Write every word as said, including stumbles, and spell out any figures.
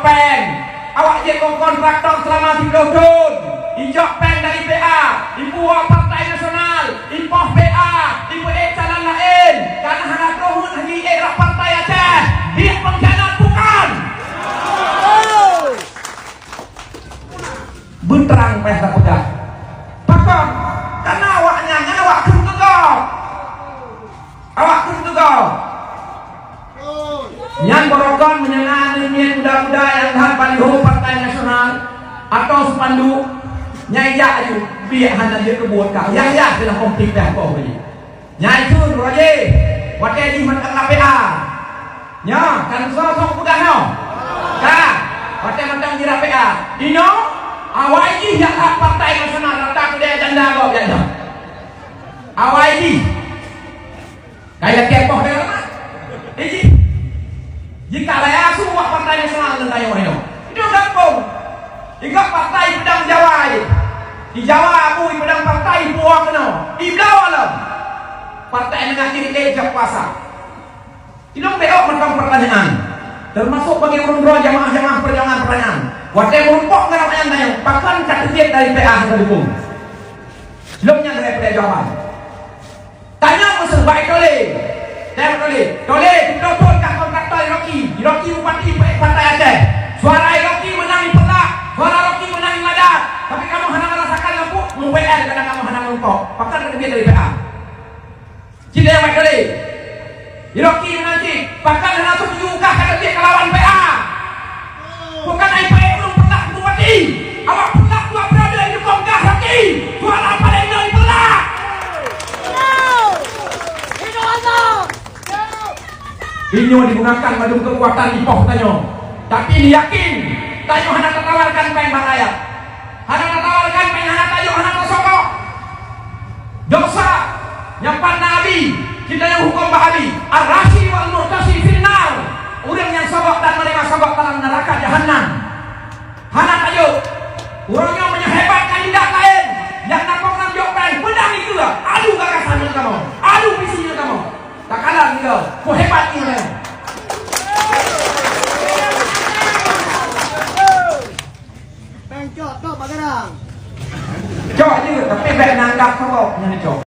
Péng. Awak jeuet ngon kontraktor seulama siplôh thon. Ijok péng dari P A, ipuwoe Partai Nasional, ipoh P A, ipeuék calon laén. Kana hana troh hana jiék rot Partai Aceh. Hiek peungkhianat bukan? Beutrang payah tapeugah. Pakon? Kana awaknyan nyan awak kheun keu gob. Awak kheun keu gob. Nyan barokon meunyoe na aneuk miet muda-muda nyang that baliho Partai Nasional atau spanduk, nyan jak aju, biek hana jeuet keu buet ka. Yah-yah silah komplit pih poh lagi. Nyan kheun uroe jih, watée jih mantong na P A. Nyan, kan soe-soe peugah nyoe? Ka, watée mantong jih na P A. Inoe, awai jih jak that Partai Nasional rata keu janda gob jak nyoe. Awai jih. Kaya kiapoh kaya lama. Eh, jih. Jika raya su wak Partai Nasional ngon tanyoe inoe. Itu gampông. Ingat partai pedang Jawa je. Di Jawa abu pedang partai buah kena. Di Jawa lah. Partai mengakhiri eh jak puasa. Ilong beok macam pertanyaan. Termasuk bagi ureuëng droe jamaah-jamaah perjuangan pertanyaan. Watée meureumpok ngon awaknyan tanyoe, pakon ka teubiet dari P A hana dukung. Lom nyan dari P A jawaban. Tanyong meuseuh bak Tole. Tanyong Tole. Tole, tutoe phon kah kontraktor Rocky. Rocky bupati Partai Aceh. Suara Rocky menang di Peureulak. Suara Rocky menang di Madat. Tapi kamoe hana merasakan lampôh, meubeudôh karena kamoe hana meurumpok. Pakon ka teubiet dari P A. Cit nyang bak Tole. Rocky menang cit. Pakon hana setuju kah ka teubiet kalawan P A. Bukan ai paék ureuëng Peureulak bupati. Awak Peureulak dua periode didukung kah Rocky. Suara paling nol Peureulak. Inyoe digunakan mandum keukuatan di poh tanyoe. Tapi diyakin, tanyoe hana tatawarkan péng bak rakyat. Hana tatawarkan péng, hana tajok, hana tasogok. Dosa nyang pat na Abi, cit tanyoe huköm bak Abi. Ar-rashi wal murtashi finnar. Ureuëng nyang sogok dan meuneurimong sogok dalam neuraka jahanam. Hana tajok. Uroe nyoe meunyoe hebat kandidat laén, nyang na program jok péng, peudang dikeue, adu gagasan ngon kamoe, adu visi ngon kamoe. Takalon nyoe, peue hebat nyoe. Péng cok, cok bak gadang. Cok je, tapi bék na anggap sogok nyan cok.